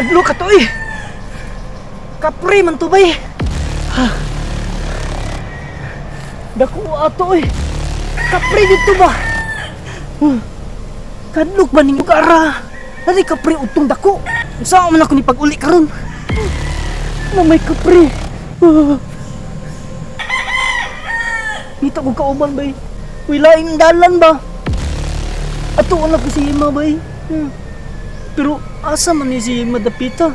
Kadlo ka to eh. Kapre man to bay. Ha. Dako ato eh. Kapre dito ba? Kadlok ba ning ara? Nari kapre utong dako. Saan man ako ni pag-uli karon? Na may kapre. Ah. Ngita ko kauban bay. Uy, laing dalan ba? Ato na ko si Ima bay. Pero asa man ni si Ima dapita?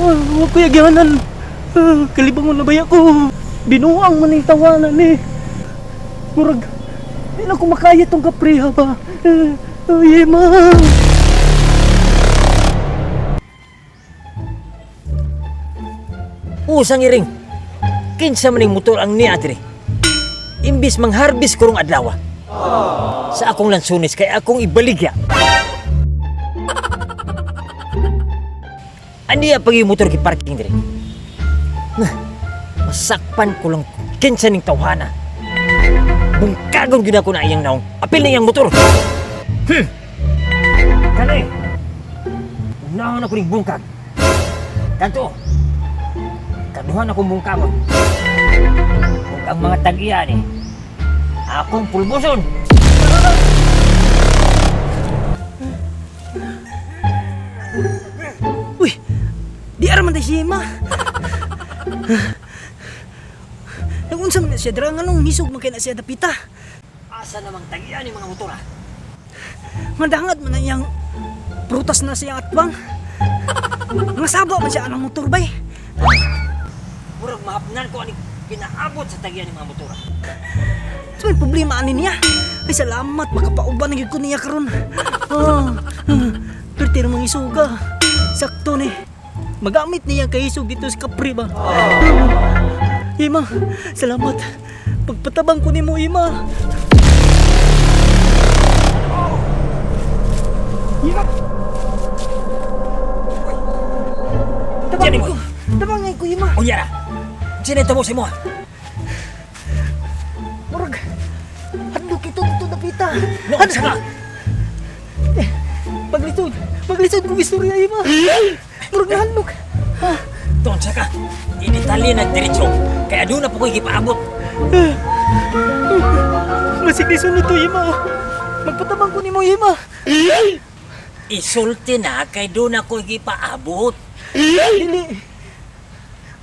Ah, wa ko yagihanan. Ah, kalibangon na bay ako. Binuang man ning tawanan ni. Murag, di na ko makaya tong kapreha ba. Ah, ay, Ima. Usang iring. Kinsa man ning motor ang niya diri. Imbis mangharbis karong adlaw. Sa akong lansunis kay akong ibaligya. Aniya pag yung motor gi-parking diri. Nah, masakpan ko lang kinsa ning tawhana. Bungkagon gyud ako na iyang naong. Apil na iyang motor. Kani. Unahon ako ning bungkag. Kanto. Kaduhan akong bungkagon. Ug ang mga tag-iya ni akong pulbuson. Uy, di ara man tayo si Ima. Nagunsa man na siya, dira nga nung nisog man kay na siya dapita. Asa namang tag-iya ni mga motor ah? Mandangad man na iyang prutas na siyang atbang. Mga saba man siya anang motor bay. Murag mahapnan ko ani pinaabot sa tag-iya ni mga motor ah. So, may problema ani niya. Ay salamat, makapauban na gyud ko niya karon. Ah, ah, pero tira mga isuga. Sakto ni. Magamit niya kay isog dito sa Capri ba. Ah, Ima, salamat. Pagpatabang ko nimo, Ima. Ima. Tabang Jenny ko. Tabang ko, Ima. Unya ra. Sinay tamo sa imo ah? Murag. Hadlok ito dito dapita. No, Had- sa ka. Paglisod, paglisod kong istorya, Ima. Murag nahadlok. Ha? Doon sa ka. Initalya na diretso. Kaya doon na po ko'y gipaabot. Masig ni sunod to, Ima. Magpatabang ko nimo, Ima. Isulti na kay doon ako gipaabot. Dili.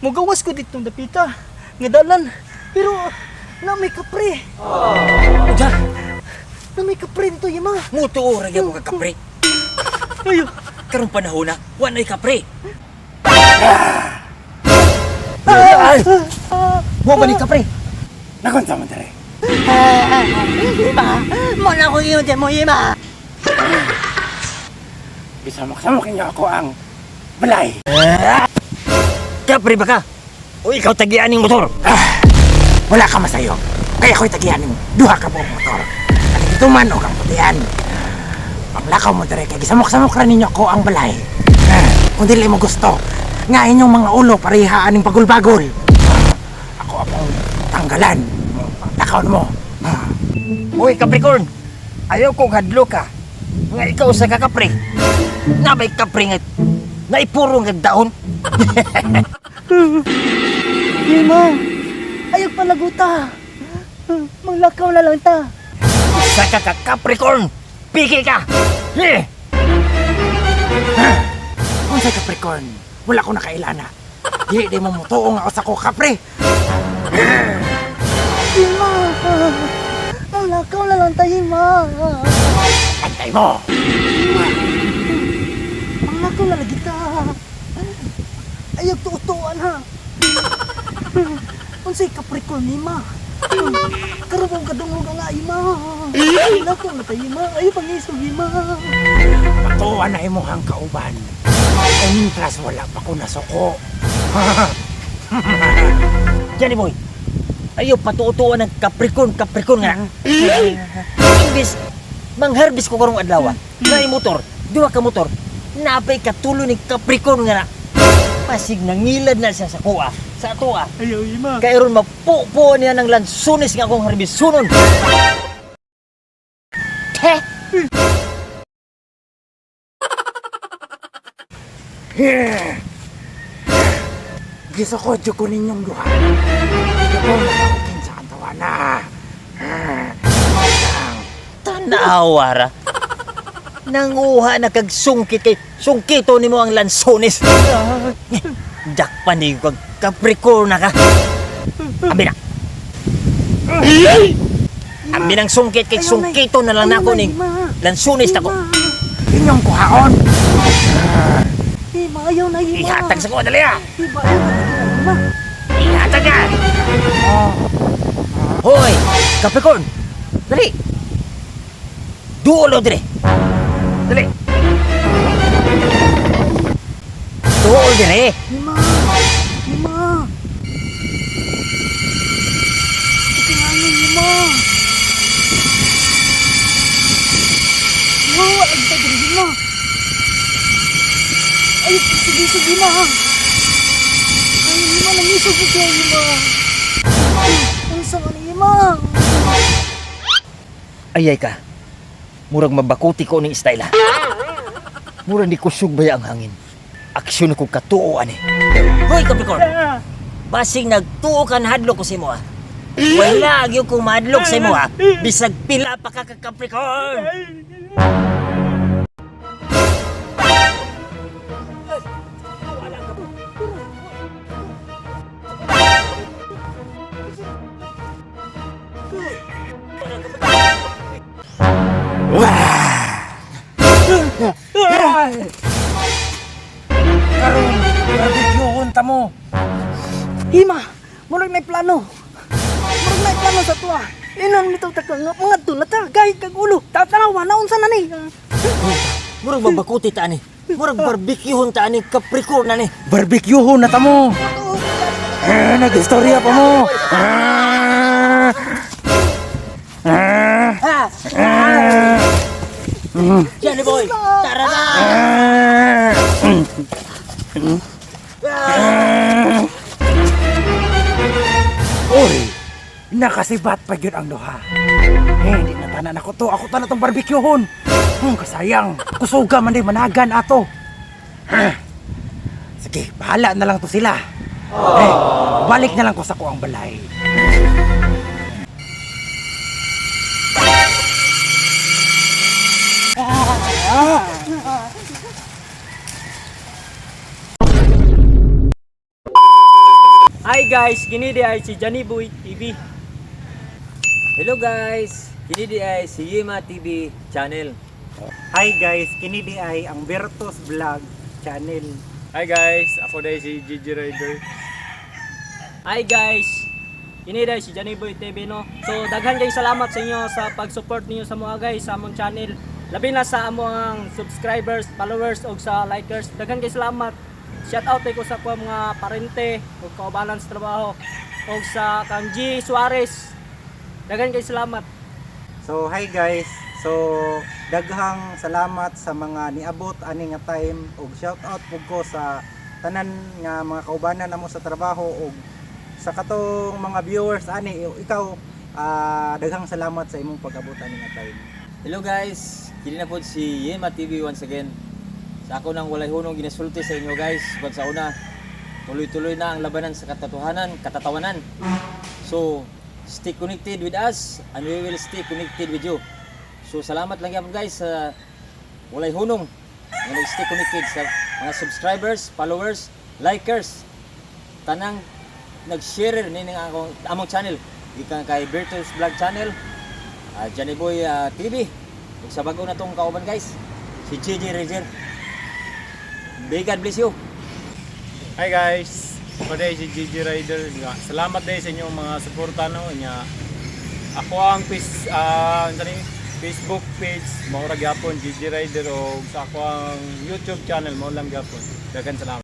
Mugawas ko dito dapita. Nga dalan. Pero na may kapre. Unya, Na may kapre dito, Ima. mutuo ra gyud ka kapre. Ayo. Karong panahon na, wa na'y kapre. Ay! Mo ba ni kapre? Nakunsa man dere. Ima, mo na ko yun mo, Ima. Gisamok-samok ninyo ako ang balay. Kapre ba ka? O ikaw tagian ning motor? Ah, wala ka masayo. Kaya ako'y tagihan nimo. Duha ka buong motor. Ang ituman o kang putian. Panglakaw mo dere kay gisamok-samok ra ninyo ako ang balay. Ah, kung dili mo gusto, nga inyong mga ulo pareha aning pagulbagol. Ah, ako akong tanggalan. Lakaw mo. Ah, Uy, Capricorn! Ayaw kong hadlo ka. Nga ikaw sa kakapre. Na may kapre nga naipuro nga daon. Ima, ayaw palaguta. Manglakaw na lang ta. Sa ka ka Capricorn! Piki ka! Eh! Unsay Capricorn, wala ko nakailana. Dili di mo mutuo nga usa ko kapre. Ima, manglakaw na lang ta, Ima. Pantay mo. Manglakaw na lagi ta. Ayaw tuutuan ha. Unsay Capricorn, Ima? Karon kong kadungog ang Ima. Manglakaw na ta, Ima. Ayaw pangisog, Ima. Patuan na imuhang kauban. Ay mintras wala pa ko nasuko. Johnny boy, ayaw patuutuan ng Capricorn, Capricorn nga. Imbis, mangharbis ko karong adlaw, na motor, duha ka motor, napay katulo ni Capricorn nga na. Pasig nangilad na siya sa kuha, sa atoa. Ayaw, Ima. Kaya ron mapupo niya ng lansunis nga akong harbisunon. Te! Gisukod jud ko ninyong duha. Ikaw na kinsa ang tawana. Tanawa ra. Nanguha na kag sungkit kay sungkito nimo ang lansones. Dakpan ni kag Capricorn na ka. Abi na. Abi nang sungkit kay Ayaw na, sungkito na lang ayaw nako na, ning Ima. lansones nako. Inyong kuhaon. Ima, ayaw na, Ima. Ihatag sa ko dali ah. Ima, ayaw na, Ima. Ihatag ka. Hoy, Capricorn. Dali. Duolo dire. Dali. Duol dire. Ima! Ima! Ito Ima! Wow, ang tagal, Ima! Ay, sige, sige, Ima! Ay, Ima, nangisog ko kaya, Ima! Ay, ang sama ni Ima! Ayay ka. Murag mabakuti ko ning style ah. Murag ni kusog baya ang hangin. Aksyon ko katuo ani. Hoy Capricorn. Basig nagtuo ka nahadlok ko sa imo ah. Wala gyud ko mahadlok sa imo ah. Bisag pila pa ka ka Capricorn. Karon, barbecue ta mo. Ima! Murag may plano! Murag may plano sa tuwa! Inon nito ta nga mga na ta, gay kag ulo. Tatanawa na unsa na ni. Murag mabakuti ta ani. Murag barbecuehon ta ani Capricorn ani. Barbecue na ta mo. Eh, nag-istorya pa mo. Ah, Ha? Johnny boy, tara na. Uy, nakasibat pa yun ang duha. Eh, di na tanan ako to. Ako tanan tong barbecue hon. Kasayang. Kusuga man di managan ato. Ah. Sige, bahala na lang to sila. Eh, balik na lang ko sa kuang balay. Hi guys, kini di ay si Johnny Boy TV. Hello guys, kini di ay si Yema TV channel. Hi guys, kini di ay ang Bertos Vlog channel. Hi guys, ako dahil si Gigi Rider. Hi guys, kini di ay si Johnny Boy TV no. So daghan kay salamat sa inyo sa pag-support niyo sa mga guys sa among channel. Labi na sa among subscribers, followers ug sa likers. Daghan kay salamat. Shout out ko sa akong mga parente ug kaubanan sa trabaho ug sa kang G Suarez. Daghan kay salamat. So hi guys. So daghang salamat sa mga niabot ani nga time ug shout out pug ko sa tanan nga mga kaubanan namo sa trabaho ug sa katong mga viewers ani ikaw, daghang salamat sa imong pag-abot ani nga time. Hello guys, kini na po si Yema TV once again. Sa ako nang walay hunong ginasulti sa inyo guys, pag sa una, tuloy-tuloy na ang labanan sa katotohanan, katatawanan. So, stay connected with us and we will stay connected with you. So, salamat lang yapon guys sa walay hunong nga nag-stay connected sa mga subscribers, followers, likers, tanang nag-share ni ning akong among channel gikan kay Bertus Vlog Channel, Johnny Boy TV. Ug sa bago na tong kauban guys, si JJ Rezer. May God bless you. Hi guys, ako dahil si Gigi Rider. Nga, salamat dahil sa inyong mga suporta no. Nga, ako ang ano ni, Facebook page, mao ra gyapon Gigi Rider o sa ako ang YouTube channel mao lang gyapon. Daghang salamat.